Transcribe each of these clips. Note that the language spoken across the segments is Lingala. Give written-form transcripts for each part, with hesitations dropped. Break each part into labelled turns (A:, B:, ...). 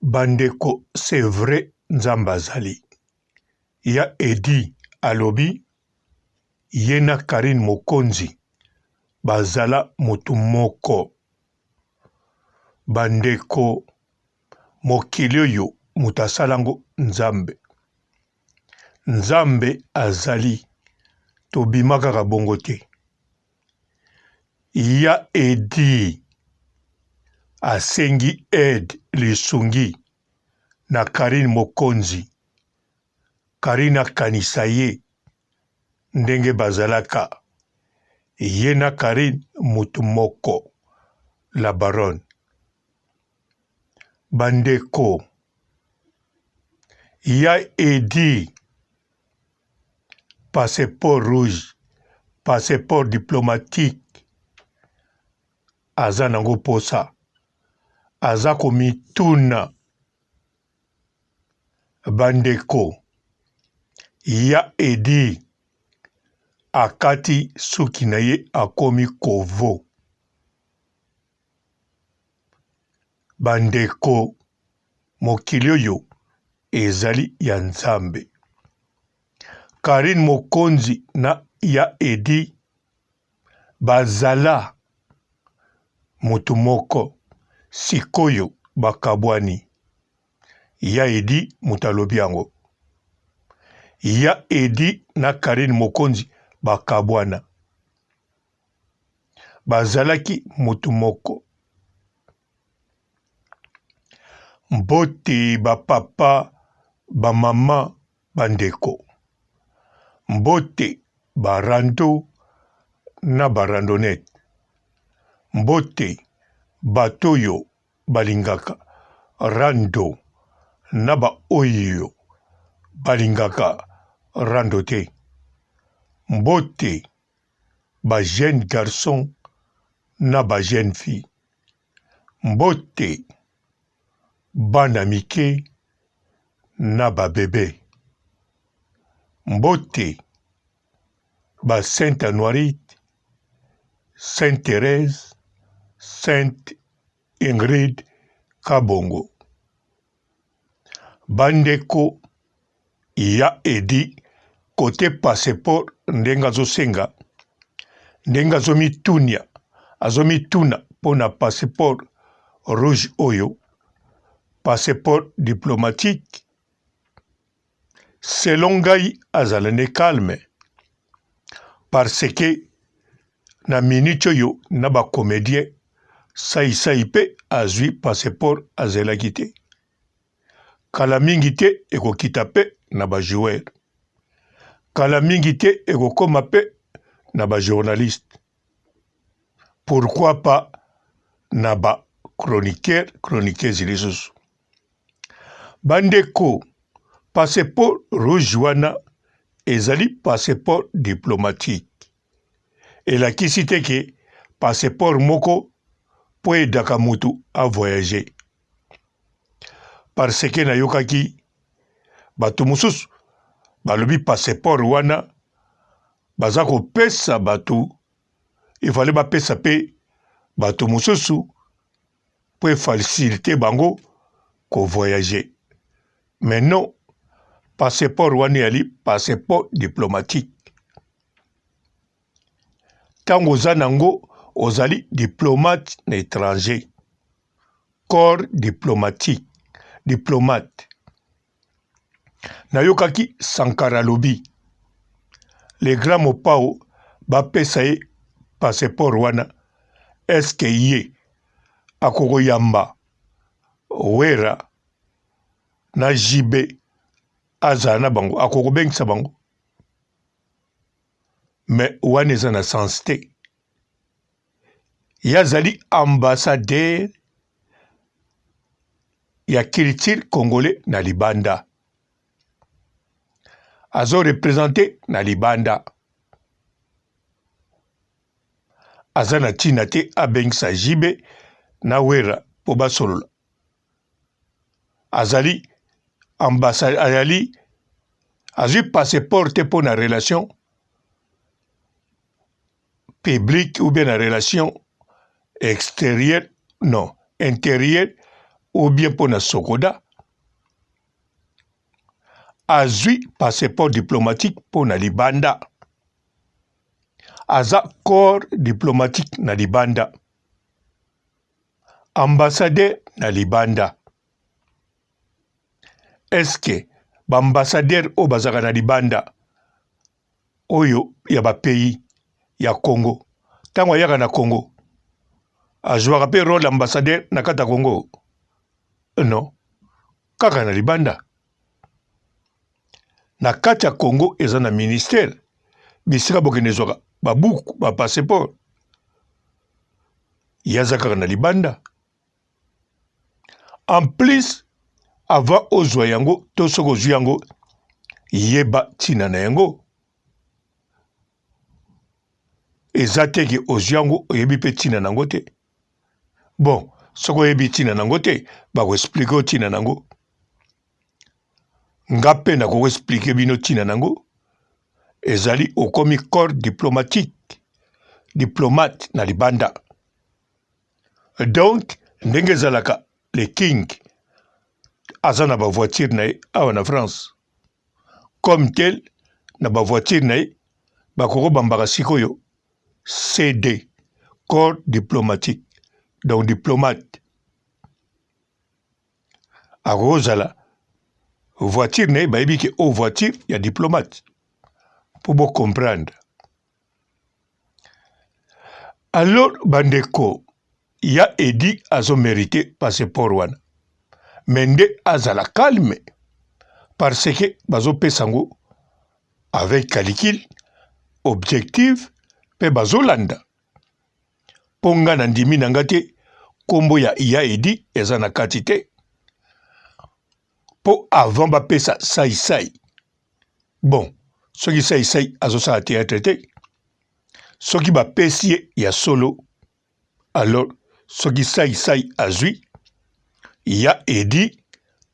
A: Bandeko c'est vrai nzambe azali. Ya Eddy alobi ye na Carine Mokonzi bazala mutu moko. Bandeko mokili oyo mutu asala ngo nzambe. Nzambe azali tobima kaka bongo te. Ya Eddy asengi aide lisungi na Carine Mokonzi. Carine akanisa ye ndenge bazalaka ye na Carine mutu moko la baronne. Ba ndeko ya Eddy passeport rouge passeport diplomatique aza nango posa aza komituna ba ndeko ya Eddy akati suki na ye akomi kovo. Ba ndeko mokili oyo ezali ya nzambe. Carine mokonzi na ya Eddy bazala mutu moko sikoyo bakabwani ya Eddy mutu alobi yango ya Eddy na Carine mokonzi bakabwana. Bazalaki moto moko. Mbote ba papa, ba mama, ba ndeko. Mbote ba rando na ba randonnette. Mbote bato oyo balingaka rando na ba oyo balingaka rando te. Mbote ba jeune garçon na ba jeune fille mbote bana mike na ba bebe mbote ba sainte anuarite sainte Therèse sainte Ingrid Kabongo Ba ndeko ya Eddy cote passeport ndenge azo senga ndenge azo mitunia azo mituna pona passeport rouge oyo passeport diplomatique selon ngai azala nde calme parce que na minute oyo na ba comedien sai sai pe azui passeport azelaki te kala mingi te ekokita pe na ba joueur kala mingi te ekokoma pe na ba journaliste pourquoi pas na ba chroniqueur chroniqueuse lisusu Bandeko, passeport rouge wana ezali passeport diplomatique. Elakisi te ke passeport moko mpo edaka mutu a voyager. Parce que nayokaki bato mosusu balobi passeport wana baza kopesa bato, il fallait bapesa mpe bato mosusu po e faciliter bango ko voyager mais non passeport wana eyali passeport diplomatique tango oza nango ozali diplomate na etranger corps diplomatique diplomate Nayokaki Sankara alobi le grand Mopao bapesa ye passeport wana est ce que ye akokoyamba Werra na JB azala na bango akokobengisa bango mais wana eza na sens te ye azali ambassadeur ya culture congolais na libanda azo represente na libanda aza na ntina te abengisa JB na Werra mpo basolola azali ambassade azali azwi passeport te mpo na relation publique ou bien na relation extérieure non intérieure. ou bien mpo na Sokoda. Azwi passeport diplomatique mpo na libanda. Aza corps diplomatique na libanda. Ambassadeur na libanda. Est-ce que ba ambassadeurs oyo bazalaka na libanda oyo ya ba pays ya Congo ntango ayaka na Congo azwaka mpe role ambassadeur na kati ya Congo? Non, kaka na libanda. Na kati ya Congo eza na ministère bisika bokende ezwaka babuku ba passeport, ye aza kaka na libanda. En plus avant ozwa yango to soki ozwi yango yeba ntina na yango. Eza te ke ozwi yango oyebi mpe ntina na yango te. Bon, soki oyebi ntina na yango te, bako expliquer yo ntina na yango. Nga mpe nakoki expliquer bino ntina na yango. Ezali okomi corps diplomatique, diplomate na libanda. Donc ndenge ezalaka le king aza na ba voiture na ye awa na France comme tel na ba voiture na ye bakoko bambaka sikoyo CD corps diplomatique donc diplomate akozala voiture na ye bayebi ke o voiture ya diplomate mpo bo comprendre. Alors bandeko ya Eddy azo merite passeport wana mais nde azala calme parce que bazo pesa ngo avec calcul objectif pe bazolanda po nga na ndimi na nga te kombo ya ya Eddy eza na kati te po avant bapesa sai sai Bon, soki sai sai azosala theatre te, soki bapesi ye ya solo, alors soki sai sai azwi ya Eddy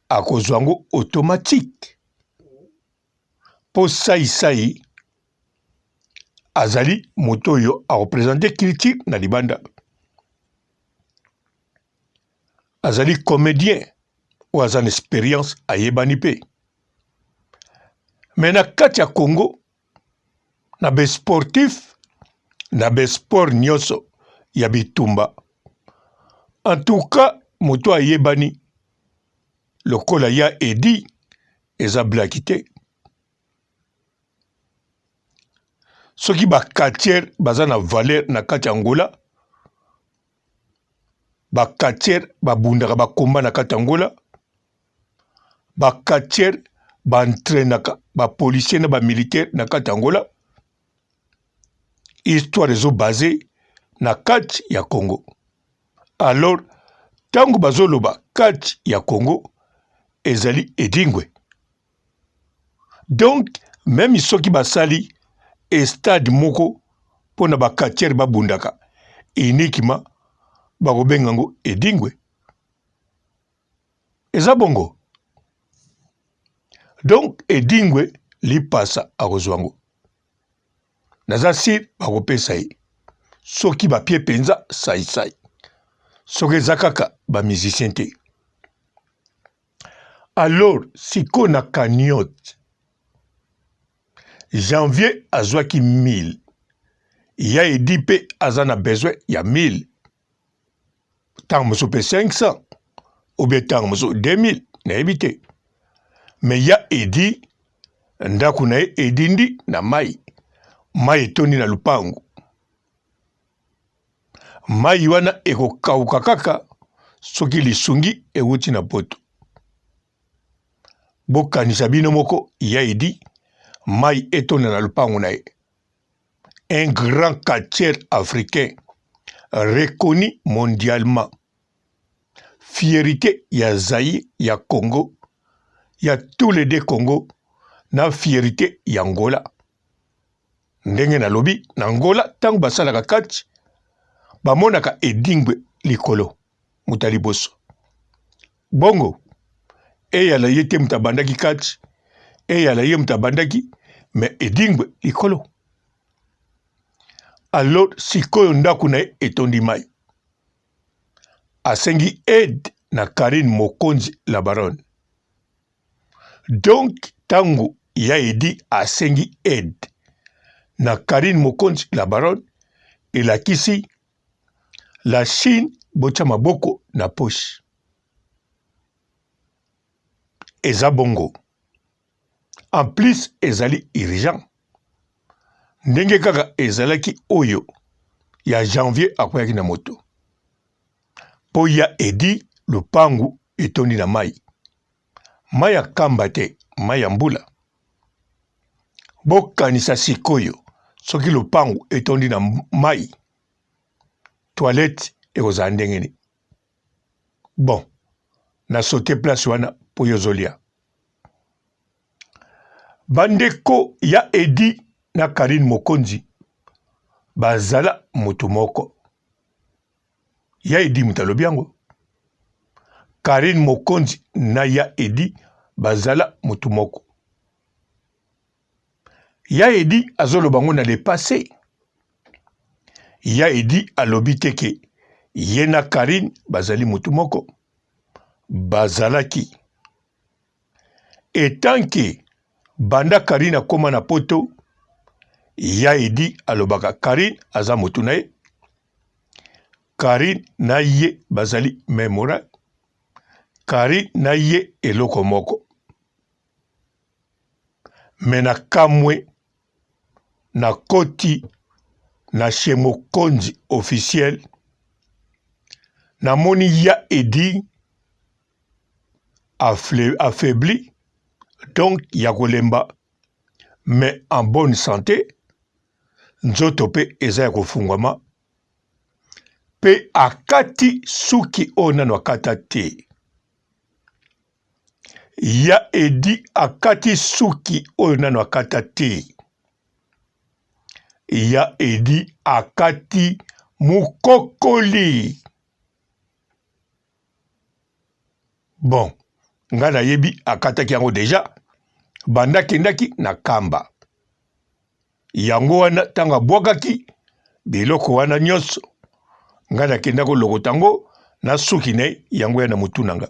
A: akozwa yango automatique mpo sai sai azali moto oyo akopresente culture na libanda. Azali comedien oyo aza na experience ayebani mpe me na kati ya Congo na ba sportif na ba sport nyonso ya bitumba en tout cas moto ayebani lokola ya Eddy eza blaki te soki ba quartier baza na valeur na kati ya Angola Ba catcheurs ba bundaka ba combat na kati Angola, ba catcheurs ba entrainaka ba policiers na ba militaires na kati Angola. Histoire ezo base na kati ya Congo. Alors tango bazoloba kati ya Congo ezali Edingwe. Donc meme soki basali estade moko mpo na ba catcheurs babundaka uniquement bakobenga yango Edingwe. Eza bongo? Donc Edingwe lipasa akozwa yango. Naza sur bakopesa ye soki bapie mpenza saisai, soki eza kaka ba musiciens te. Alors sikoyo na cagnotte Janvier azwaki 1000 ya Eddy pe aza na besoin ya 1000 ntango mosusu pe 500 ou bien ntango mosusu 2000 nayebi te mais ya Eddy ndako na ye edindi na mai mai etondi na lupangu Mayi wana ekokauka kaka soki lisungi ewuti na poto. Bokanisa bino moko ya Eddy mayi etonda na lopango na ye. Un grand catcheur africain reconnu mondialement. Fierite ya Zaïre ya Congo ya tous les deux Congo na fierite ya Angola. Ndenge nalobi, na Angola tango basalaka catch bamonaka Edingwe likolo, moto ya liboso. Bongo eyala ye te moto abandaki catch, eyala ye moto abandaki mais Edingwe likolo. Alors sikoyo ndako na ye etondi mai, asengi aide. na Carine Mokonzi la baronne. Donc tango ya Eddy asengi aide na Carine Mokonzi la baronne elakisi la Chine botia maboko na poche. Eza bongo. En plus ezali urgent. Ndenge kaka ezalaki oyo ya janvier akweyaki na moto. Po ya Eddy lupangu etondi na mayi. Mayi ya kamba te, mayi ya mbula. Bokanisa sikoyo soki lopangu etondi na mayi, toilette ekozala ndenge nini? Bon, na saute place wana po yo ozolia. Bandeko ya Eddy na Carine Mokonzi bazala moto moko. Ya Eddy moto alobi yango. Carine Mokonzi na ya Eddy bazala moto moko. Ya Eddy azoloba yango na le passe. Ya Eddy alobi te ke ye na Carine bazali moto moko. Bazalaki. Etant que banda Carine akoma na poto, ya Eddy alobaka Carine aza moto na ye. Carine na ye bazali meme moral. Carine na ye eloko moko. Mais na kamwe na koti na chez Mokonzi officiel namoni ya Eddy affaibli donc ya kolemba mais en bonne sante nzoto pe eza ya kofungwama pe akati suki oyo nanu akata te. Ya Eddy akati suki oyo nanu akata te. Ya Eddy akati mukokoli. Bon, nga nayebi akataki yango deja banda akendaki na kamba. Yango wana ntango abwakaki biloko wana nyonso, nga nakenda kolokota yango na suki na ye, yango ya na motu na nga.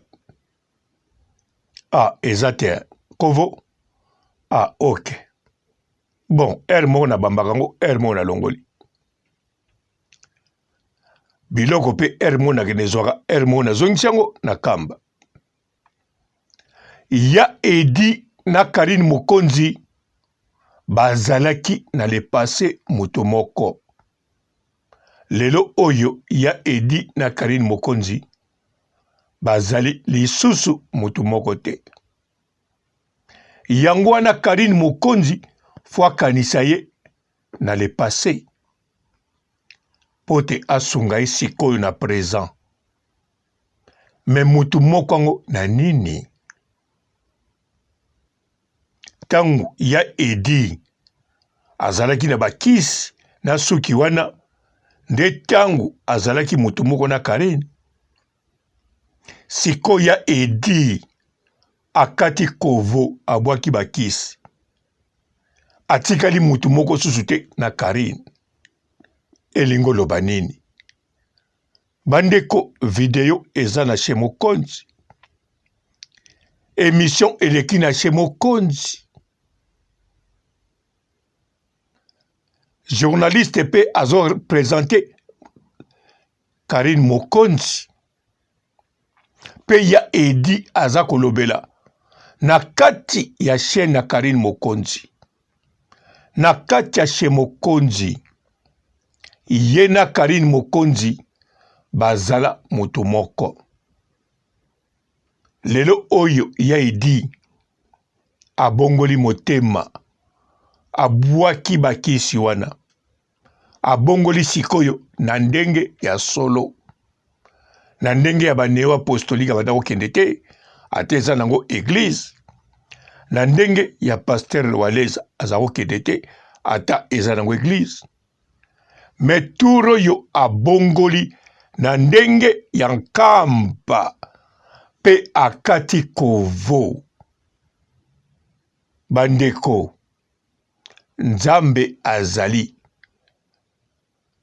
A: Ah, eza te kovo. Ah, ok. Bon, heure moko nabambaka yango, heure moko nalongoli. Biloko mpe heure moko nakende ezwaka, heure moko nazongisi yango na kamba. Ya Eddy na Carine Mokonzi bazalaki na le passe moto moko. Lelo oyo ya Eddy na Carine Mokonzi bazali lisusu moto moko te. Yango wana Carine Mokonzi fo akanisa ye na le passe mpo te asunga ye sikoyo na present. Mais mutu moko yango na nini? Tango ya Eddy azalaki na ba kisi na suki wana nde tango azalaki mutu moko na Carine? Sikoyo ya Eddy akati kovo abwaki ba kisi atikali mutu moko susu te na Carine elingi oloba nini? Bandeko video eza na chez mokonzi emission eleki na chez mokonzi journaliste pe azo represente Karine Mokonzi pe ya Eddy aza kolobela na kati ya chaîne ya Karine Mokonzi na kati ya chez Mokonzi ye na Karine Mokonzi bazala moto moko lelo oyo ya Eddy abongoli motema abwaki bakisi wana abongoli sikoyo na ndenge ya solo na ndenge ya ba neo apostolique abanda kokende te ata eza nango eglise na ndenge ya pasteur Walesa aza kokende te ata eza nango eglise me tour oyo abongoli na ndenge ya nkamba mpe akati kovo bandeko Nzambe azali.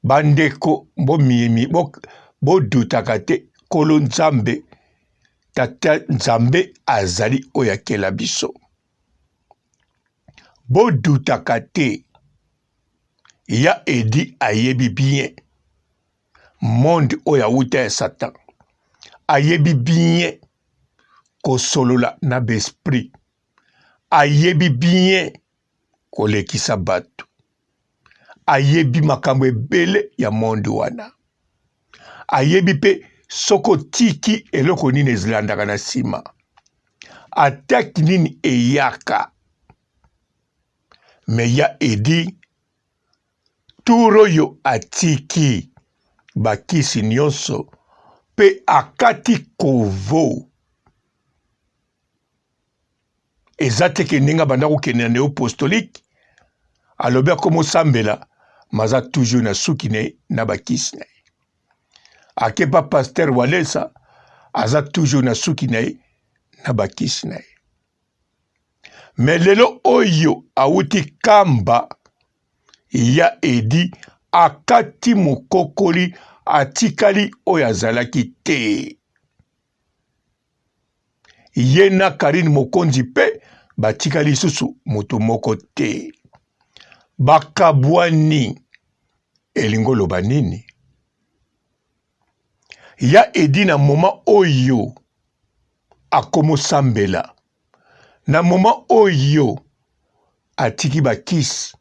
A: Bandeko bomimi bo, bodutaka te Nkolo Nzambe. Tata Nzambe azali oyo akela biso. Bodutaka te. Ya Edi ayebi bien monde oyo awuta ya Satan. Ayebi bien kosolola na b'esprit. Ayebi bien kolekisa bato. Ayebi makambo ebele ya monde wana. Ayebi mpe soki otiki eloko nini ezilandaka na nsima. Ataki nini eyaka. Me ya Edi tour oyo atiki bakisi nyonso mpe akati kovo. Eza te ke ndenge abanda kokende na neo-apostolique alobi akomosambela maza toujours na suki na ye na bakisi na ye. Ake pa pasteur Walesa aza toujours na suki na ye na bakisi na ye. Me lelo oyo awuti kamba ya Edi akati mokokoli atikali oyo azalaki te. Ye na Carine Mokonzi pe batikali lisusu moto moko te. Bakabwani elingi oloba nini? Ya Edi na moment oyo akomosambela, na moment oyo atiki bakisi,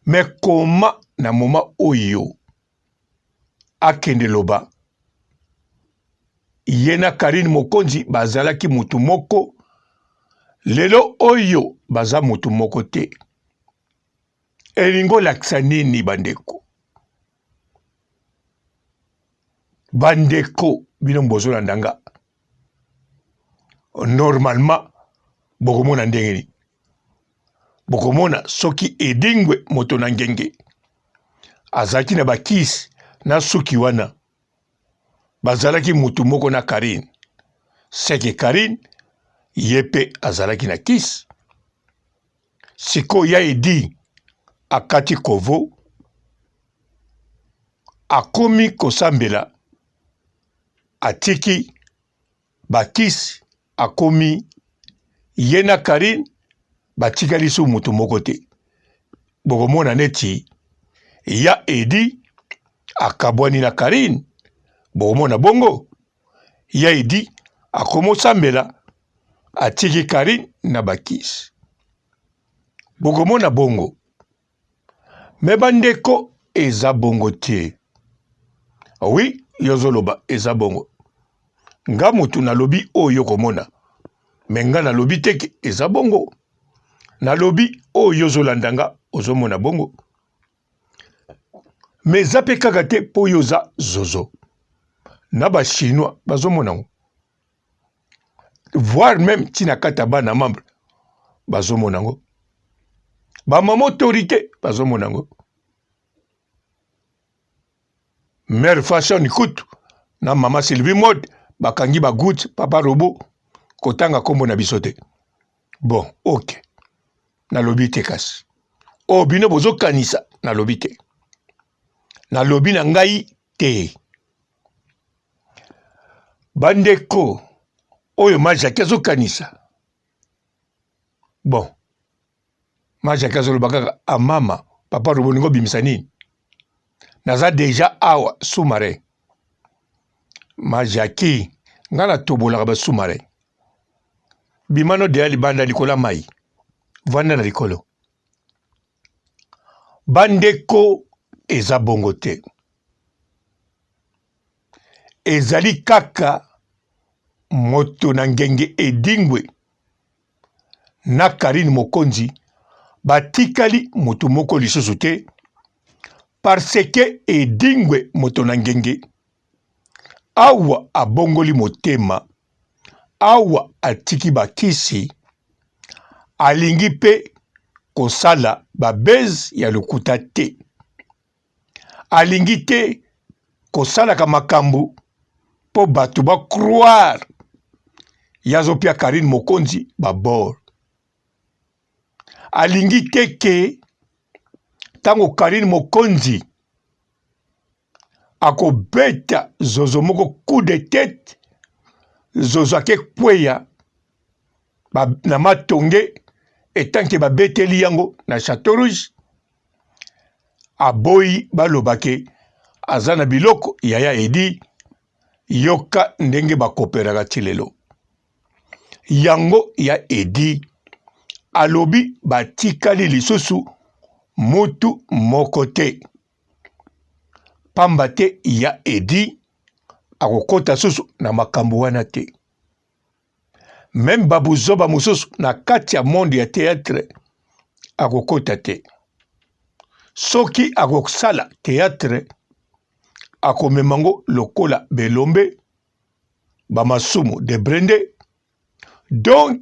A: mais comment na moment oyo akende loba ye na Carine Mokonzi bazalaki mutu moko, lelo oyo baza mutu moko te. Elingi olakisa nini bandeko? Bandeko bino bozolanda nga normalement bokomona ndenge nini? Bokomona soki Edingwe moto na ngenge azalaki na bakisi na suki wana bazalaki mutu moko na Carine, seke Carine ye pe azalaki na kisi. Sikoyo ya Edi akati kovo akomi kosambela atiki bakisi akomi ye na Carine batikali su mutu moko te bokomona neti ya Edi akabwani na Carine bokomona bongo ya Edi akomosambela atiki Carine na bakisi bokomona bongo Me ba ndeko eza bongo te. Oui, yo ozoloba eza bongo. Nga mutu nalobi oyo okomona. Me nga nalobi te ke eza bongo. Nalobi oyo ozolanda nga ozomona bongo. Me eza pe kaka te po yo oza zozo. Na ba chinois bazomona ngo. Voire meme ti na kati ya bana membre bazomona ngo. Ba mama autorite bazomona ngo. Mère Fashion kutu na mama Sylvie Mode bakangi ba goutte papa robot kotanga kombo na biso te. Bon, ok. Nalobi te kasi. Oh bino bozokanisa nalobi te. Nalobi na ngai te. Bandeko oyo ma Jackie azokanisa bon ma Jackie azoloba kaka amama ah, papa robo olingi obimisa nini naza deja awa sous-marin ma Jackie nga natobolaka ba sous-marin bima no deya libanda likolo ya mai vanda na likolo bandeko eza bongo te Ezali kaka moto na ngenge Edingwe na Carine Mokonzi batikali moto moko lisusu te parce que Edingwe moto na ngenge awa abongoli motema awa atiki bakisi alingi pe kosala ba buzz ya lokuta te. Alingi te kosalaka makambu po batu ba croire ye azopia Carine Mokonzi ba bord. Alingi te ke tango Carine Mokonzi akobeta zozo moko coup de tete. Zozo ake kweya ba, na matonge etanke babeteli yango na Chateau Rouge, aboyi baloba ke aza na biloko yaya Edi. Yoka ndenge bakoperaka ti lelo. Yango ya Edi alobi batikali lisusu mutu moko te, pamba te ya Edi akokota susu na makambo wana te. Meme babuzoba mosusu na kati ya monde ya theatre akokota te. Soki akosala theatre akomema ngo lokola belombe ba masumu de brende. Donc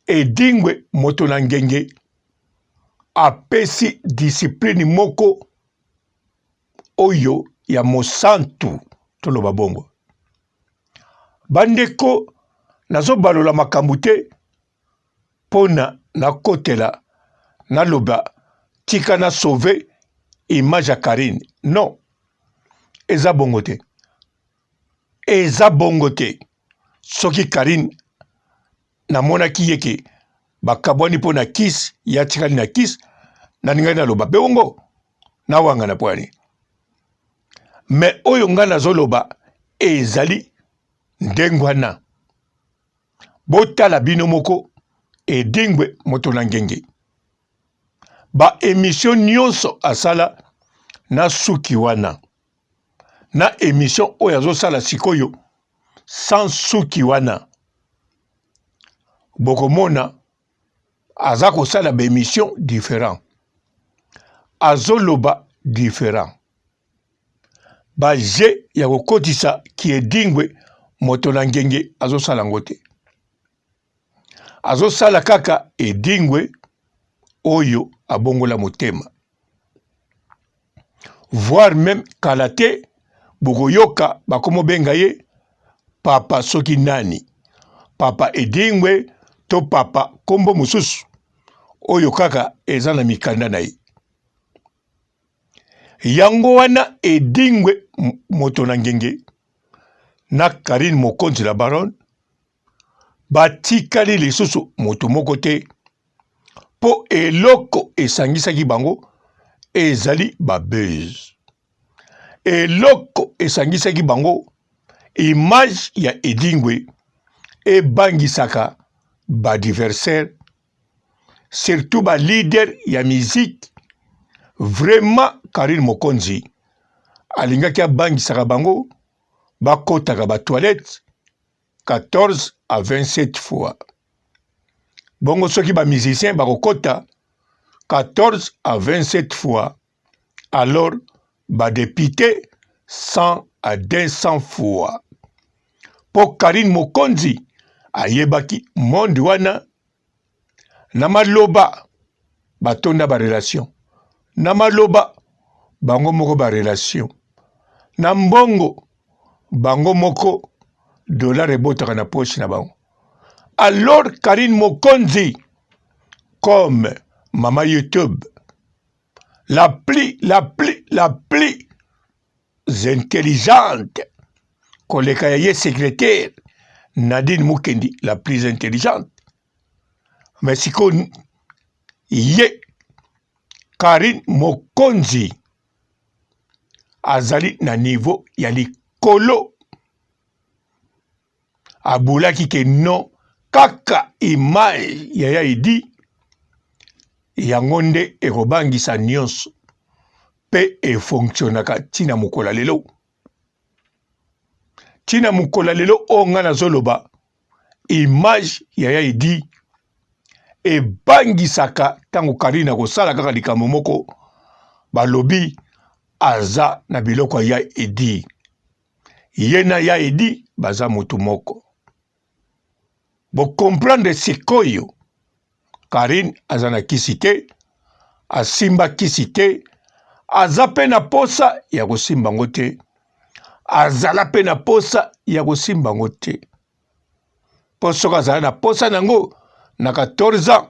A: Edingwe moto na ngenge apesi discipline moko oyo ya mosantu, toloba bongo. Bandeko, nazobalola makambo te pona nakotela naloba tika na sauver image ya Carine, non, eza bongo te, eza bongo te. Soki Carine namonaki ye ke bakabwani mpo na kisi, ye atikali na kisi, nalingaki naloba bongo nawangana mpo ya nini? Me oyo ngai nazoloba ezali ndenge wana. Botala bino moko Edingwe moto na ngenge, ba emission nyonso asala na suki wana, na emission oyo azosala sikoyo sans suki wana, bokomona aza kosala ba emission different, azoloba different, ba jeu ya kokotisa kiedingwe moto na ngenge azosala yango te, azosala kaka edingwe oyo abongola motema, voire meme kala te bokoyoka bakomobenga ye papa soki nani, papa edingwe to papa kombo mosusu oyo kaka eza na mikanda na ye. Yango wana edingwe moto na ngenge na Carine Mokonzi la Baronne batikali lisusu moto moko te mpo eloko esangisaki bango ezali ba buzz. Eloko esangisaki bango image ya Edingwe ebangisaka ba adversaire surtout ba leader ya musique. Vraiment Carine Mokonzi alingaki abangisaka bango bakotaka ba toilette 14 à 27 fois. Bongo soki ba musiciens bakokota 14 à 27 fois, alors ba depute 100 à 200 fois. Po Carine Mokonzi ayebaki monde wana na maloba batonda ba relation, na maloba bango moko ba relation, na mbongo bango moko dollar ebotaka na poche na bango. Alors Carine Mokonzi comme mama YouTube la plus la plus la plus intelligente koleka ya ye secrétaire Nadine Mukendi la plus intelligente, mais sikoyo ye Carine Mokonzi azali na niveau ya likolo, abulaki ke non kaka image ya ya Edi yango nde ekobangisa nyonso pe efonctionnaka ntina mokolo ya lelo, ntina mokolo ya lelo oyo ngai nazoloba image ya ya Edi ebangisaka ntango Carine akosala kaka likambo moko balobi aza na biloko ya Edi, ye na ya Edi baza mutu moko. Bo comprendre sikoyo Carine aza na kisi te, asimba kisi te, aza pe na posa ya kosimba ngo te, azala pe na posa ya kosimba ngo te. Po soki azala na posa na ngo na 14 ans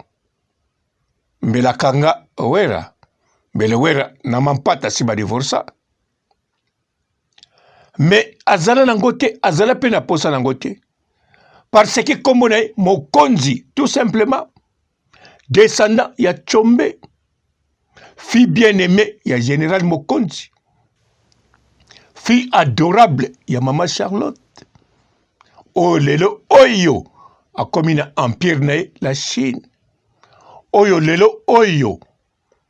A: mbele akanga Wera, mbele Wera na Mampata si ba divorça. Mais azala na ngo te, azala pe na posa na ngo te. Parce que kombo na ye Mokonzi tout simplement, descendant ya Tshombe, fille bien-aimée ya General Mokonzi, fille adorable ya mama Charlotte, oyo lelo oyo akomi na empire na ye la Chine, oyo lelo oyo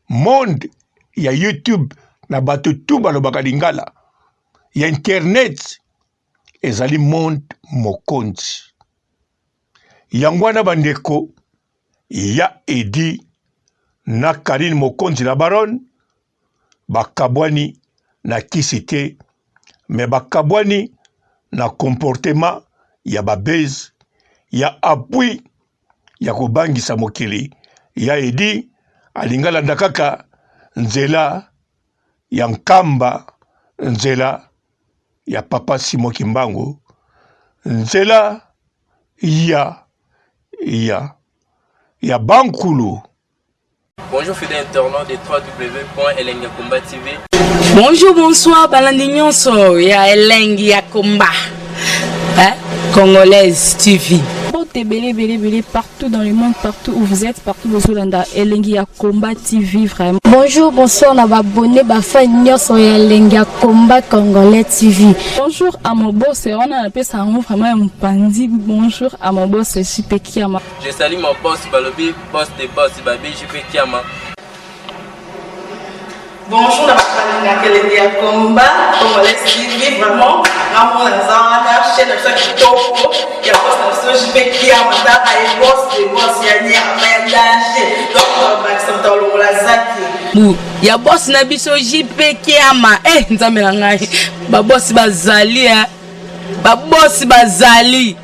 A: monde ya YouTube na bato tout balobaka lingala ya internet ezali monde mokonzi. Yango wana bandeko ya Eddy na Carine Mokonzi la Baronne bakabwani na kisi te mais bakabwani na comportement ya ba buzz ya appui ya kobangisa mokili. Ya Eddy alingi alanda kaka nzela ya Nkamba, nzela ya papa Simon Kimbangu, nzela ya ya ya bankulu.
B: Bonjour fidèles internautes de www.elengiyakomba TV.
C: Bonjour, bonsoir, balandi nyonso ya Elengi ya Komba. Hein? Congolaise TV.
D: Mbote ebele ebele ebele partout dans le monde, partout où vous êtes, partout bozolanda Elengi ya Combat TV vraiment.
E: Bonjour, bonsoir na ba abonné ba fan nyonso ya Elengi ya Combat Congolais TV.
D: Bonjour à mon boss, wana napesa yango vraiment ya mopanzi. Bonjour à mon boss JP Kiama.
B: Je salue mon boss Balobi, boss de boss Babi JP Kiama.
F: Bonjour na bato balingaka elengi ya combat congolais TV vraiment ngamona naza wana chaîne na biso ya kitoko ya boss na biso JP Kiama tala ye boss de boss ya nyama ya danger donc bakisa moto alongola zaki
C: bu ya boss na biso JP Kiama eh nzambe na ngai ba boss bazali eh ba boss bazali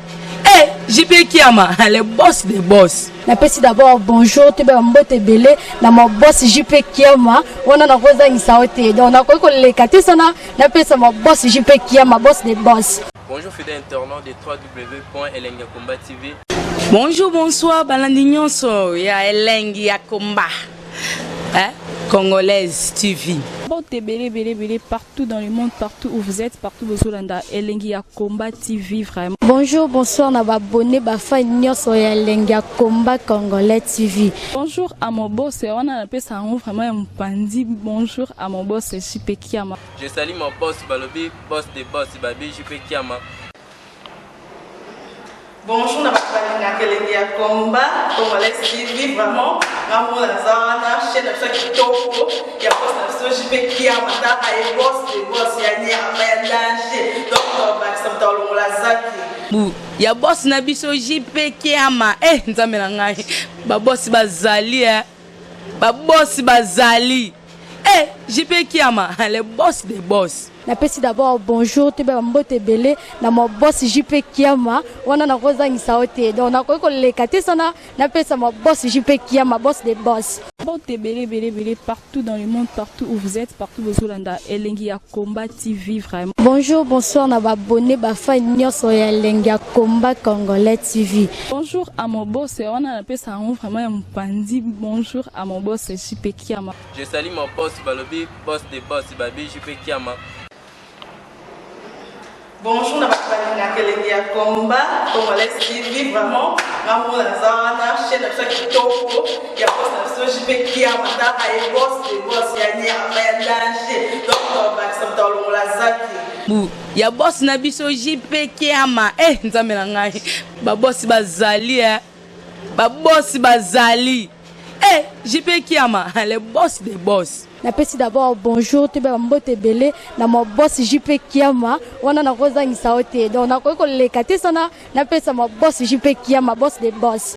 C: eh JP Kiama le boss de boss.
E: Napesi d'abord bonjour toyeba mbote ebele na ma boss JP Kiama wana nakozangisa yo te donc nakoki koleka te sana napesa ma boss JP Kiama boss de boss.
B: Bonjour fidèles internautes de www.elengiyakomba.tv.
C: Bonjour, bonsoir, balandi nyonso ya Elengi ya Komba. Hein? Congolaise TV.
D: Mbote ebele ebele ebele partout dans le monde, partout où vous êtes, partout bozolanda Elengi ya Combat TV vraiment.
E: Bonjour, bonsoir na ba abonné ba fan nyonso ya Elengi ya Combat Congolais TV.
D: Bonjour à mon boss, wana napesa yango vraiment ya mopanzi. Bonjour à mon boss JP Kiama.
B: Je salue mon boss Balobi, boss de boss Babi JP Kiama.
F: Bonjour na bato balingaka elengi ya combat congolais TV vraiment ngamona naza wana chaîne na biso ya kitoko ya boss na biso JP Kiama tala ye boss de boss ya nyama ya danger donc bakisa moto alongola zaki
C: bu ya boss na biso JP Kiama eh nzambe na ngai ba boss bazali eh ba boss bazali eh JP Kiama le boss de boss.
E: Napesi d'abord bonjour toyeba mbote ebele na ma boss JP Kiama wana nakozangisa yo te donc nakoki koleka te sana napesa ma boss JP Kiama boss de boss.
D: Mbote ebele ebele ebele partout dans le monde, partout où vous êtes, partout bozolanda Elengi ya Combat TV vraiment.
E: Bonjour, bonsoir na ba abonné ba fan nyonso ya Elengi ya Combat Congolais TV.
D: Bonjour à mon boss, wana napesa yango vraiment ya mopanzi. Bonjour à mon boss JP Kiama.
B: Je salue mon boss Balobi, boss de boss Babi JP Kiama.
F: Bonjour na bato balingaka elengi ya combat congolais TV vraiment ngamona naza wana chaîne na biso ya kitoko ya boss na biso JP Kiama tala ye boss de boss ya nyama ya danger donc bakisa moto alongola zaki
C: bu ya boss na biso JP Kiama eh nzambe na ngai ba boss bazali eh ba boss bazali eh JP Kiama le boss de boss.
E: Napesi d'abord bonjour toyeba mbote ebele na ma boss JP Kiama wana nakozangisa yo te donc nakoki koleka te sana napesa ma boss JP Kiama boss de boss.